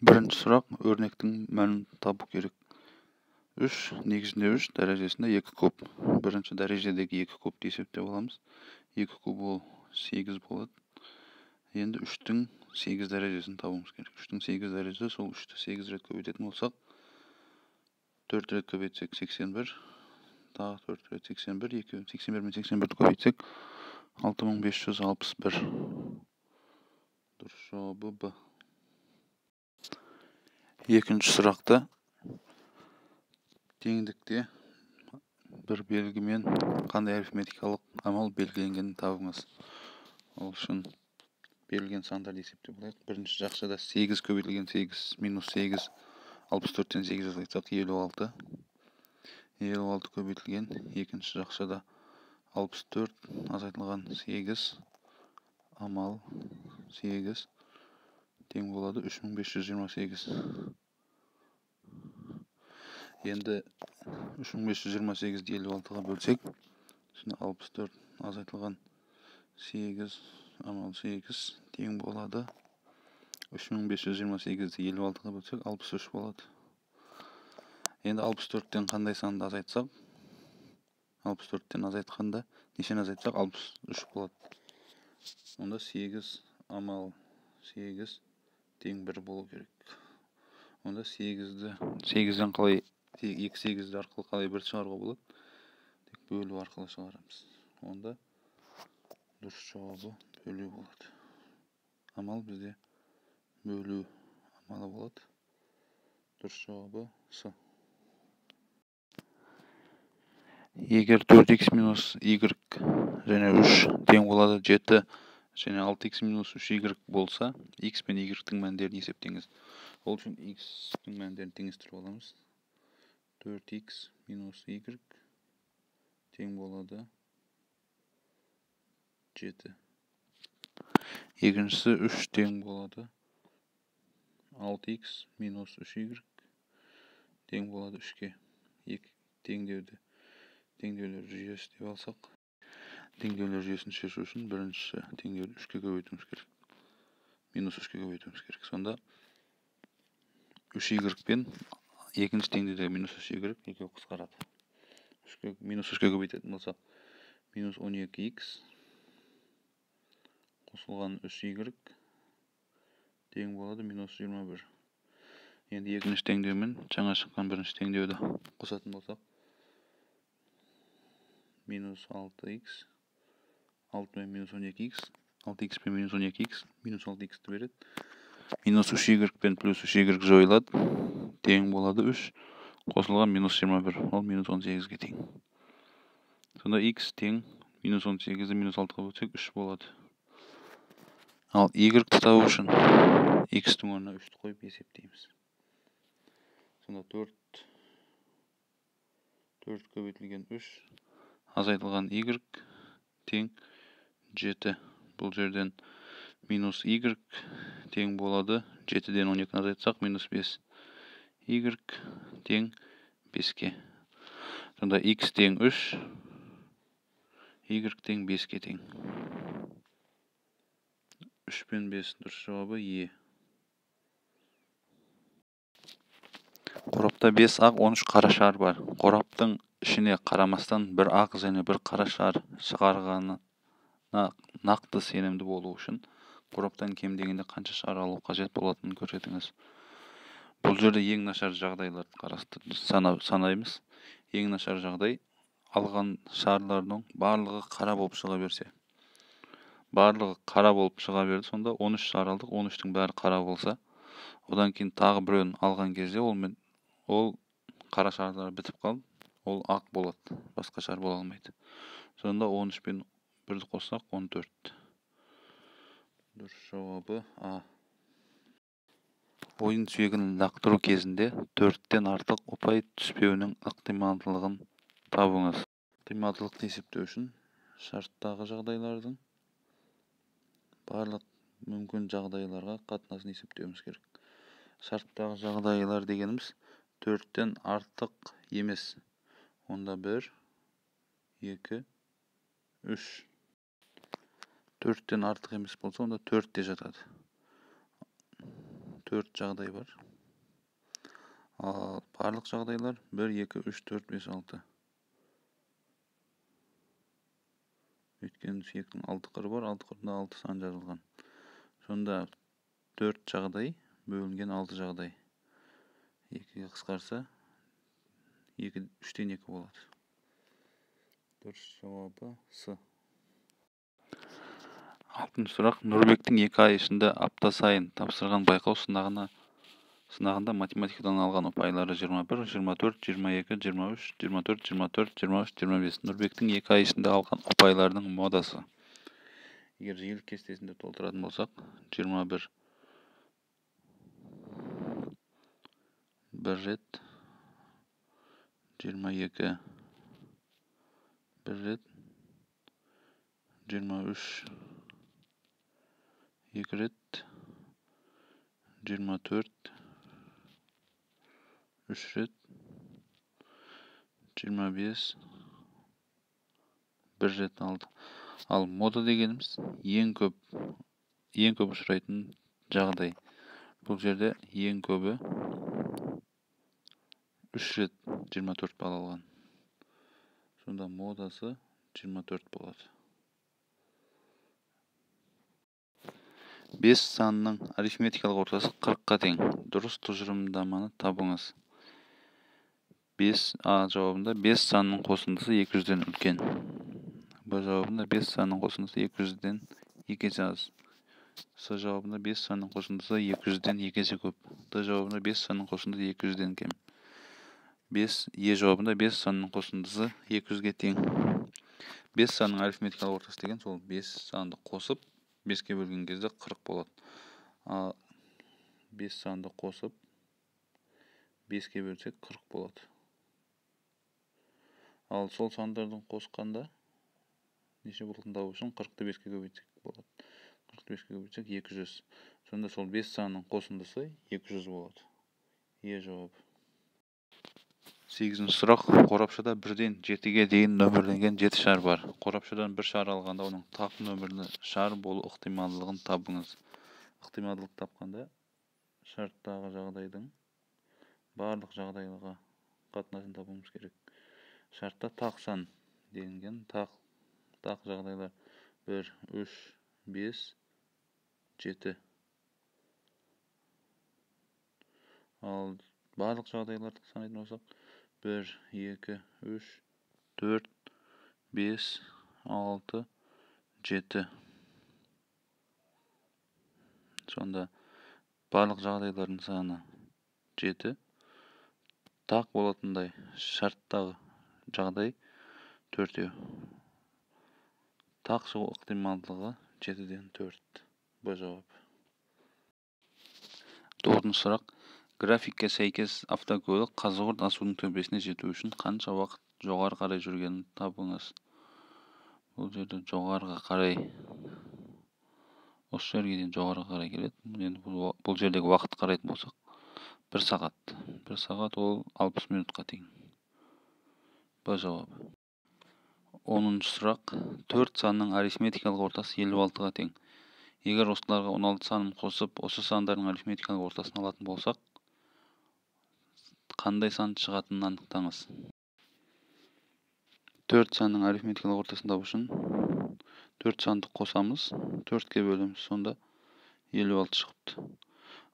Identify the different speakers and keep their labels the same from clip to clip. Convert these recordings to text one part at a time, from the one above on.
Speaker 1: Бірінші сұрақ, өрнектің мәнін табу керек. 3, негізінде 3, дәрежесінде 2 куб. Бірінші дәрежедегі 2 кубты есептеп аламыз. 2 куб ол 8 болады. Енді 3-тің 8 дәрежесін табуымыз керек. 3-тің 8 дәрежесі, сол 3-ті 8 рет көбейтетін болсақ, 4 рет көбейтсек 81, тағы 4 рет 81, 2, 81 мен 81-ді көбейтсек 6561. Дұрыс жауабы Б. Екінші сұрақта теңдікте бір белгімен қандай арифметикалық амал белгіленгенін табыңыз. Ол үшін берілген сандарды есептеп алайық. Бірінші жақшада 8 көбейтілген 8 минус 8, 64-тен 8 азайтсақ 56. 56 көбейтілген екінші жақшада 64 азайтылған 8 амал 8 тең болады 3528. Енді 3528-ді 56-ға бөлсек, сонда 64 азайтылған 8 амал 8 тең болады. 3528-ді 56-ға бөлсек 63 болады. Енді 64-тен қандай санды азайтсақ, 64-тен азайтқанда нешені азайтсақ 63 болады. Онда 8 амал 8 тең 1 болу керек. Онда 8-ді, 8-ден қалай, 2 8-ді арқылы қалай 1 шығаруға болады? Тек бөлу арқылы шығарамыз. Онда дұрыс жауабы бөлу болады. Амал бізде бөлу амалы болады. Дұрыс жауабы С. Егер 4х минус y және 3 тең болады 7 және 6х минус 3y болса, x пен y-тің мәндерін есептеңіз. Ол үшін x-тің мәндерін теңестіріп аламыз. 4х минус y тең болады 7. Екіншісі 3 тең болады 6х минус 3y тең болады 3-ке. Екі теңдеуді теңдеулер жүйесі деп алсақ, теңдеулер жүйесін шешу үшін бірінші теңдеуді 3-ке көбейтуіміз керек. Минус 3-ке көбейтуіміз керек. Сонда 3y пен екінші теңдеудегі минус 3y екеуі қысқарады. 3-ке, минус 3-ке көбейтетін болсақ, минус 12х қосылған 3y тең болады минус 21. Енді екінші теңдеумен жаңа шыққан бірінші теңдеуді қосатын болсақ, минус 6х, 6 мен минус 12х, 6х пен минус 12х, минус 6х-ті береді. Минус 3y пен плюс 3y жойылады, тең болады 3, қосылған минус 21, ол минус 18-ге тең. Сонда x тең минус 18-ді минус 6-ға бөлсек 3 болады. Ал y-ті табу үшін x-тің орнына 3-ті қойып есептейміз. Сонда 4 көбейтілген 3 азайтылған y тең 7. Бұл жерден минус y тең болады 7-ден 12-ні азайтсақ минус 5. Y тең 5-ке. Сонда x тең 3, y тең 5-ке тең. 3 пен 5 дұрыс жауабы Е. Қорапта 5 ақ, 13 қара шар бар. Қораптың ішіне қарамастан бір ақ және бір қара шар шығарғанына нақты сенімді болу үшін қораптан кем дегенде қанша шар алу қажет болатынын көрсетіңіз. Бұл жерде ең нашар жағдайларды санаймыз. Ең нашар жағдай алған шарлардың барлығы қара болып шыға берсе. Барлығы қара болып шыға берді, сонда 13 шар алдық, 13-тің бәрі қара болса, одан кейін тағы біреуін алған кезде ол қара шарлар бітіп қалды, ол ақ болады, басқа шар бола алмайды. Сонда 13 пен 1-ді қоссақ 14. Дұрыс жауабы А. Ойын сүйегін лақтыру кезінде 4-тен артық ұпай түспеуінің ықтималдылығын табыңыз. Ықтималдылықты есептеу үшін шарттағы жағдайлардың барлық мүмкін жағдайларға қатынасын есептеуіміз керек. Шарттағы жағдайлар дегеніміз 4-тен артық емес. Онда 1, 2, 3. 4-тен артық емес болса, онда 4 те жатады. 4 жағдай бар. Ал барлық жағдайлар 1, 2, 3, 4, 5, 6. Өйткені сүйектің 6 қыры бар, 6 қырында 6 сан жазылған. Сонда 4 жағдай бөлінген 6 жағдай. 2-ге қысқарса, 3-тен 2 болады. Дұрыс жауабы С. Алтыншы сұрақ. Нұрбектің 2 ай ішінде апта сайын тапсырған байқау сынағында математикадан алған ұпайлары 21, 24, 22, 23, 24, 24, 23, 25. Нұрбектің 2 ай ішінде алған ұпайларының модасы. Егер жиілік кестесінде толтыратын болсақ, 21 бір рет, 22 бір рет, 23 екі рет, 24 3 рет, 25 бір рет алды. Ал мода дегеніміз ең көп ұшырайтын жағдай. Бұл жерде ең көбі 3 рет 24 балл алған. Сонда модасы 24 болады. 5 санның арифметикалық ортасы 40-қа тең. Дұрыс тұжырымдаманы табыңыз. 5 А жауабында 5 санның қосындысы 200-ден үлкен. Б жауабында 5 санның қосындысы 200-ден 2 есе аз. С жауабында 5 санның қосындысы 200-ден 2 есе көп. Д жауабында 5 санның қосындысы 200-ден кем. 5 Е жауабында 5 санның қосындысы 200-ге тең. 5 санның арифметикалық ортасы деген сол 5 санды қосып 5-ке бөлген кезде 40 болады. Ал 5 санды қосып 5-ке бөлсек 40 болады. Ал сол сандардың қосқанда неше болатынын табу үшін 40-ты 5-ке көбейтсек болады. 40-ты 5-ке көбейтсек 200. Сонда сол 5 санның қосындысы 200 болады. Е жауабы. 8-ші сұрақ. Қорапшада 1-ден 7-ге дейін нөмірленген 7 шар бар. Қорапшадан бір шар алғанда оның тақ нөмірлі шар болу ықтималдылығын табыңыз. Ықтималдылық тапқанда шарттағы жағдайдың барлық жағдайларға қатынасын табуымыз керек. Шартта тақ сан делінген, тақ жағдайлар 1, 3, 5, 7. Ал барлық жағдайларды санайтын болсақ 1, 2, 3, 4, 5, 6, 7. Сонда барлық жағдайлардың саны 7. Тақ болатындай шарттағы жағдай 4. Тақ шығу ықтималдығы 7-ден 4. Б жауап. 9-шы сұрақ. Графикке сәйкес автокөлік Қазығұрт асуының төбесіне жету үшін қанша уақыт жоғары қарай жүргенін табыңыз. Бұл жерде жоғарыға қарай, осы жерге дейін жоғарыға қарай келеді. Енді бұл жердегі уақыт қарайтын болсақ, 1 сағат. 1 сағат ол 60 минутқа тең. Б жауабы. 10-шы сұрақ. 4 санның арифметикалық ортасы 56-ға тең. Егер осыларға 16 санын қосып, осы сандардың арифметикалық ортасын алатын болсақ, қандай сан шығатынын анықтаңыз. 4 санның арифметикалық ортасын табу үшін 4 санды қосамыз, 4-ке бөлеміз, сонда 56 шығыпты.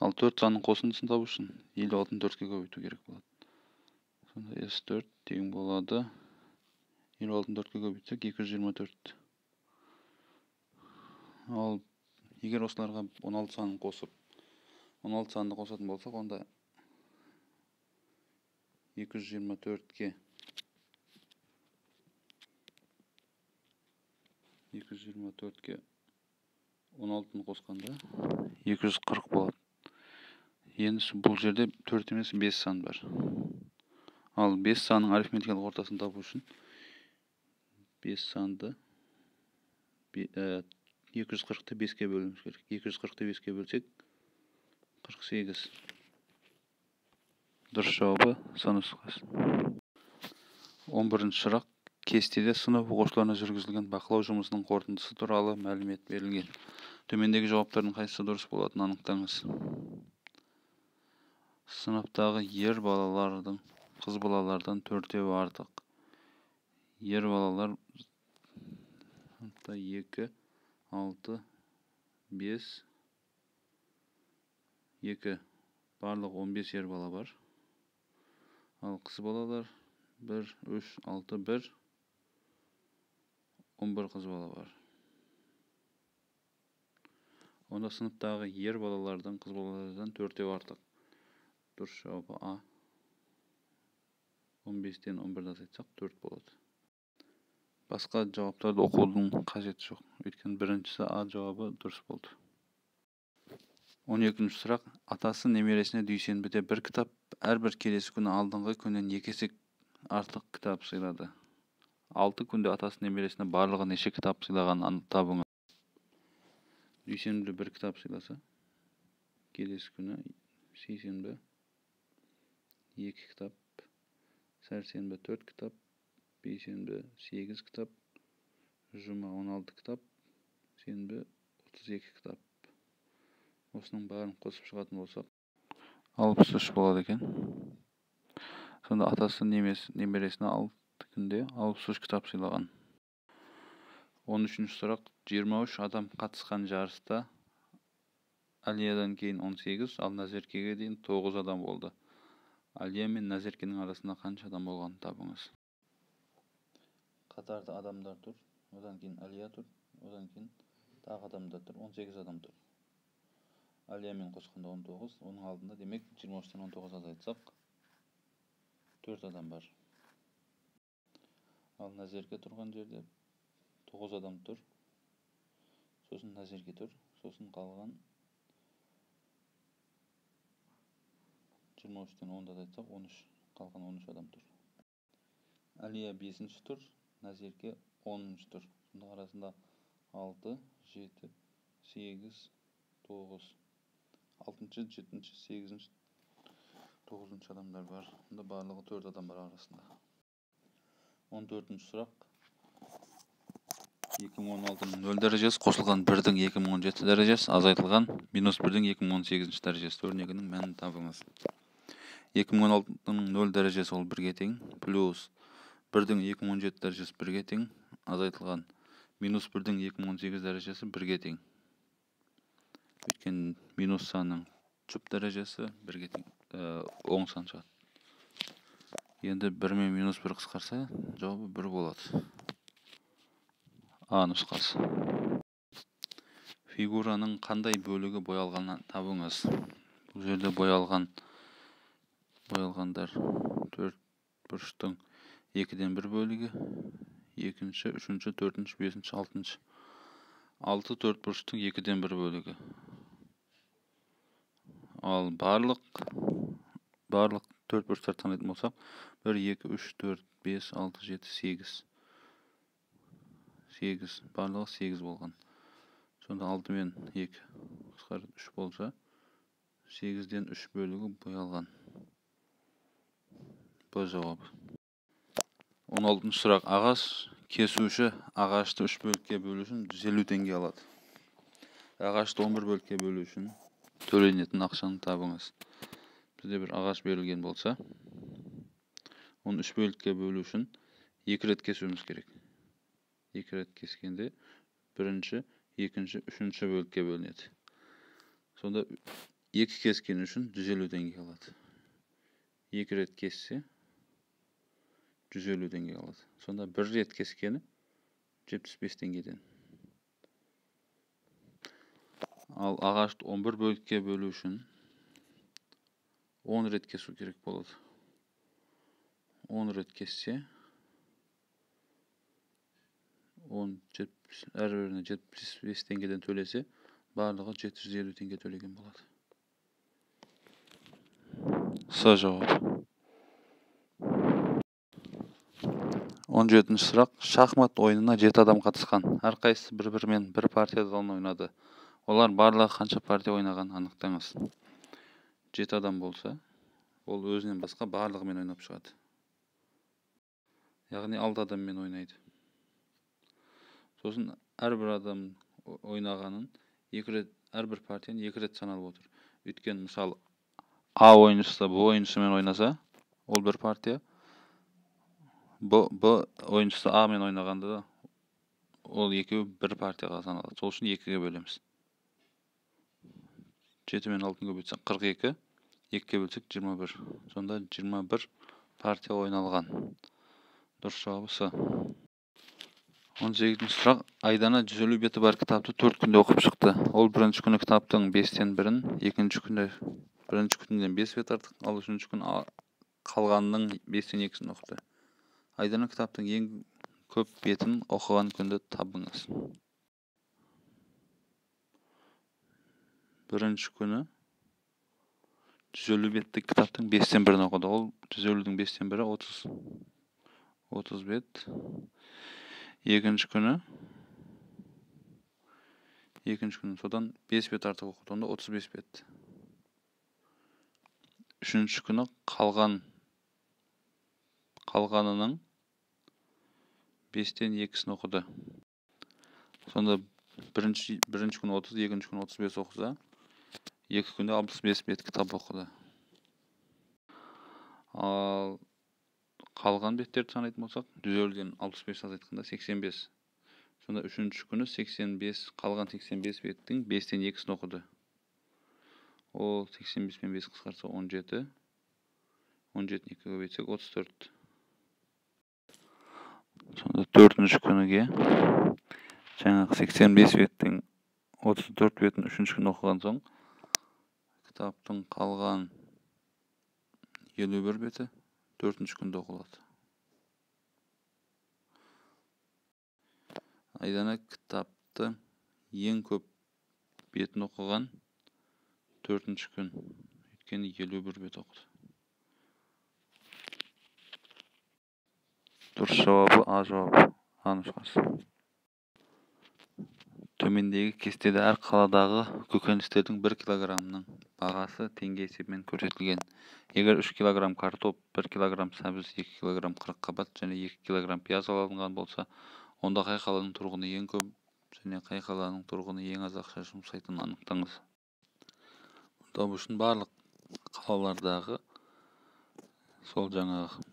Speaker 1: Ал 4 санның қосындысын табу үшін 56-ны 4-ке көбейту керек болады. Сонда S4 тең болады. 56-ны 4-ке көбейтсек 224. Ал егер осыларға 16 санын қосып, 16 санды қосатын болсақ, онда 224-ке 16-ны қосқанда 240 болады. Енді бұл жерде 4 емес 5 сан бар. Ал 5 санның арифметикалық ортасын табу үшін 5 санды 240-ты 5-ке бөлуіміз керек. 240-ты 5-ке бөлсек 48. Дұрыс жауабы С нұсқасы. 11-ші сұрақ. Кестеде сынып оқушыларына жүргізілген бақылау жұмысының қорытындысы туралы мәлімет берілген. Төмендегі жауаптардың қайсысы дұрыс болатынын анықтаңыз. Сыныптағы ер балалардың қыз балалардан 4-еуі артық. Ер балалар сыныпта 2, 6, 5, 2. Барлығы 15 ер бала бар. Ал қыз балалар 1, 3, 6, 1, 11 қыз бала бар. Онда сыныптағы ер балалардан қыз балалардан 4-еуі артық. Дұрыс жауабы А. 15-тен 11-ді азайтсақ 4 болады. Басқа жауаптарды оқудың қажеті жоқ. Өйткені біріншісі А жауабы дұрыс болды. 12-ші сұрақ. Атасы немересіне дүйсенбіде бір кітап, әрбір келесі күні алдыңғы күннен 2 есе артық кітап сыйлады. 6 күнде атасы немересіне барлығы неше кітап сыйлағанын табыңыз. Дүйсенбіде бір кітап сыйласа, келесі күні сейсенбі 2 кітап, сәрсенбі 4 кітап, бейсенбі 8 кітап, жұма 16 кітап, сенбі 32 кітап. Осының бәрін қосып шығатын болсақ, 63 болады екен. Сонда атасы немересіне 6 күнде 63 кітап сыйлаған. 13-ші сұрақ. 23 адам қатысқан жарыста Алиядан кейін 18, ал Назеркеге дейін 9 адам болды. Алия мен Назеркенің арасында қанша адам болғанын табыңыз. Қатарда адамдар тұр, одан кейін Алия тұр, одан кейін тағы адамдар тұр, 18 адам тұр. Алиямен қосқанда 19, оның алдында демек 23-тен 19 азайтсақ 4 адам бар. Ал Назерке тұрған жерде 9 адам тұр, сосын Назерке тұр, сосын қалған 23-тен 10-ды азайтсақ 13, қалған 13 адам тұр. Алия 5-ші тұр, Назерке 10-шы тұр. Сонда арасында 6, 7, 8, 9, 6-шы, 7-ші, 8-ші, 9-шы адамдар бар. Онда барлығы 4 адам бар арасында. 14-ші сұрақ. 2016-ның 0 дәрежесі қосылған 1-дің 2017 дәрежесі азайтылған минус 1-дің 2018 дәрежесі. Өрнегінің мәнін табыңыз. 2016-ның 0 дәрежесі ол 1-ге тең, плюс 1-дің 2017 дәрежесі 1-ге тең, азайтылған минус 1-дің 2018 дәрежесі 1-ге тең. Өйткені минус санның жұп дәрежесі 1-ге тең, оң сан шығады. Енді 1 мен минус 1 қысқарса, жауабы 1 болады. А нұсқасы. Фигураның қандай бөлігі боялғанын табыңыз. Бұл жерде боялғандар 4 бұрыштың 2-ден 1 бөлігі, 2-ші, 3-ші, 4-ші, 5-ші, 6-шы. 6 4 бұрыштың 2-ден 1 бөлігі. Ал барлық 4 бұрыштарды санайтын болсақ, 1, 2, 3, 4, 5, 6, 7, 8. 8, барлығы 8 болған. Сонда 6 мен 2 қысқарып 3 болса, 8-ден 3 бөлігі боялған. Б жауабы. 16-шы сұрақ. Ағаш кесуші ағашты 3 бөлікке бөлу үшін 150 теңге алады. Ағашты 11 бөлікке бөлу үшін төленетін ақшаны табыңыз. Бізде бір ағаш берілген болса, оны 3 бөлікке бөлу үшін 2 рет кесуіміз керек. 2 рет кескенде бірінші, екінші, үшінші бөлікке бөлінеді. Сонда 2 кескен үшін 150 теңге алады. 2 рет кессе 150 теңге алады. Сонда 1 рет кескені 75 теңгеден. Ал ағашты 11 бөлікке бөлу үшін 10 рет кесу керек болады. 10 рет кессе әрбіріне 75 теңгеден төлесе, барлығы 750 теңге төлеген болады. С жауап. 17-ші сұрақ. Шахмат ойынына 7 адам қатысқан. Әрқайсысы бір-бірімен бір партиядан ойнады. Олар барлығы қанша партия ойнағанын анықтаңыз. 7 адам болса, ол өзінен басқа барлығымен ойнап шығады. Яғни 6 адаммен ойнайды. Сосын әрбір адам ойнағанын 2 рет, әрбір партияны 2 рет саналып отыр. Өйткені мысалы А ойыншысы Б ойыншысымен ойнаса, ол бір партия. Б ойыншысы А мен ойнағанда ол екеуі бір партияға саналады. Сол үшін 2-ге бөлеміз. 7 мен 6-ны көбейтсек 42, 2-ге бөлсек 21. Сонда 21 партия ойналған. Дұрыс жауабы С. 18-ші сұрақ. Айдана 150 беті бар кітапты 4 күнде оқып шықты. Ол бірінші күні кітаптың 5-тен бірін, екінші күні бірінші күнінен 5 бет артық, ал үшінші күні қалғанының 5-тен 2-сін оқыды. Айдана кітаптың ең көп бетін оқыған күнді табыңыз. Бірінші күні 150 беттік кітаптың 5-тен бірін оқыды. Ол 150-дің 5-тен бірі 30 бет. Екінші күні содан 5 бет артық оқыды, онда 35 бет. Үшінші күні қалғанының 5-тен 2-сін оқыды. Сонда бірінші күні 30, екінші күні 35 оқыса, 2 күнде 65 бет кітап оқыды. Ал қалған беттерді санайтын болсақ, 150-ден 65 азайтқанда 85. Сонда үшінші күні 85, қалған 85 беттің 5-тен 2-сін оқыды. Ол 85 пен 5 қысқартса 17. 17-ні 2-ге көбейтсек 34. Сонда төртінші күніге жаңағы 85 беттің 34 бетін үшінші күні оқыған соң кітаптың қалған 51 беті төртінші күнде оқылады. Айдана кітапты ең көп бетін оқыған төртінші күн, өйткені 51 бет оқыды. Дұрыс жауабы А жауабы, А нұсқасы. Төмендегі кестеде әр қаладағы көкөністердің 1 килограммының бағасы теңге есебімен көрсетілген. Егер 3 килограмм картоп, 1 килограмм сәбіз, 2 килограмм қырыққабат және 2 килограмм пияз алынған болса, онда қай қаланың тұрғыны ең көп және қай қаланың тұрғыны ең аз ақша жұмсайтынын анықтаңыз. Табу үшін барлық қалалардағы сол жаңағы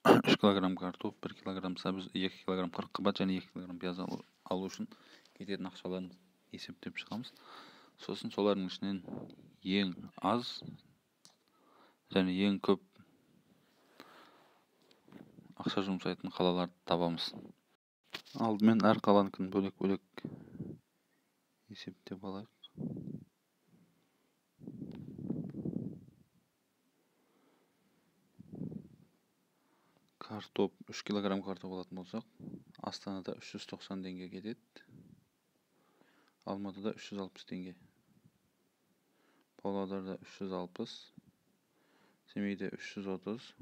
Speaker 1: 3 килограмм картоп, 1 килограмм сәбіз, 2 килограмм қырыққабат және 2 килограмм пияз алу үшін кететін ақшаларын есептеп шығамыз. Сосын солардың ішінен ең аз және ең көп ақша жұмсайтын қалаларды табамыз. Алдымен әр қаланыкін бөлек-бөлек есептеп алайық. Картоп 3 килограмм картоп алатын болсақ, Астанада 390 теңге кетеді. Алматыда 360 теңге. Павлодарда 360, Семейде 330,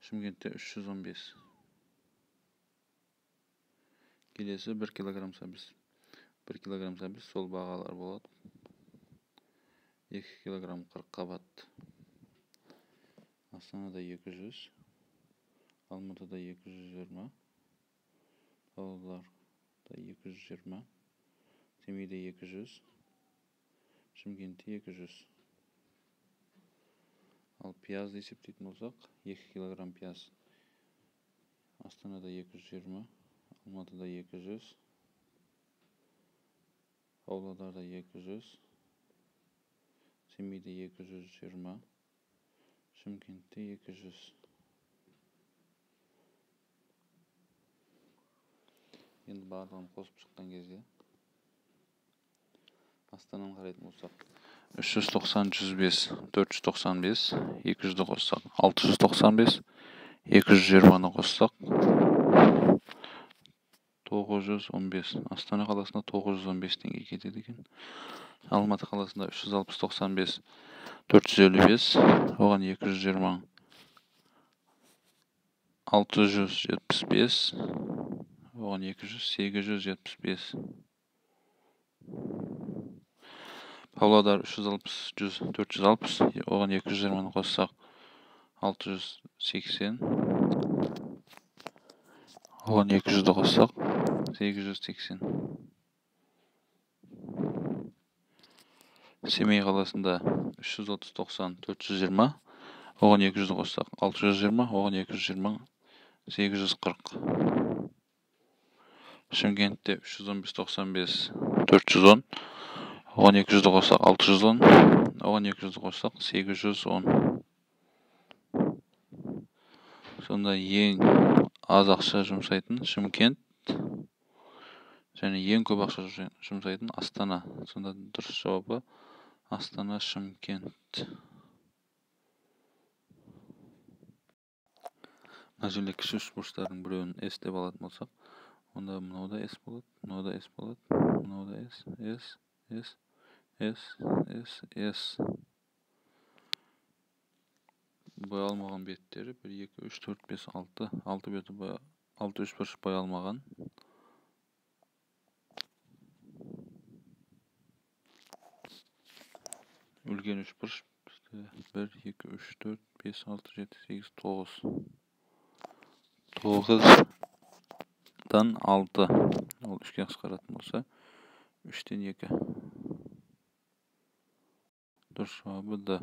Speaker 1: Шымкентте 315. Келесі 1 килограмм сәбіз. 1 килограмм сәбіз сол бағалар болады. 2 килограмм қырыққабат. Астанада 200, Алматыда 220, Павлодарда 220, Семейде 200, Шымкентте 200. Ал пиязды есептейтін болсақ, 2 килограмм пияз Астанада 220, Алматыда 200, Павлодарда 200, Семейде 220, Шымкентте 200. Енді барлығын қосып шыққан кезде Астананы қарайтын болсақ, 390, 105, 495, 200-ді қоссақ 695, 220-ны қоссақ 915. Астана қаласында 915 теңге кетеді екен. Алматы қаласында 360, 95, 455, оған 220, 675, оған 200, 875. Павлодар 360, 100, 460, оған 220-ны қоссақ 680, оған 200-ді қоссақ 880. Семей қаласында 330, 90, 420. Оған 200 қоссақ 620, оған 220, 840. Шымкентте 315, 95, 410. Оған 200 қоссақ 610, оған 200 қоссақ 810. Сонда ең аз ақша жұмсайтын Шымкент және ең көп ақша жұмсайтын Астана. Сонда дұрыс жауабы Астана, Шымкент. Мына жерде кіші үшбұрыштардың біреуін S деп алатын болсақ, онда мынау да S болады, мынау да S болады, мынау да S, S, S, S, S, S. Боялмаған беттері 1, 2, 3, 4, 5, 6. 6 беті 6 үшбұрыш боялмаған. Үлкен үшбұрыш бізде 1, 2, 3, 4, 5, 6, 7, 8, 9. 9-дан 6. Ол 3-ке қысқаратын болса, 3-тен 2. Дұрыс жауабы Д.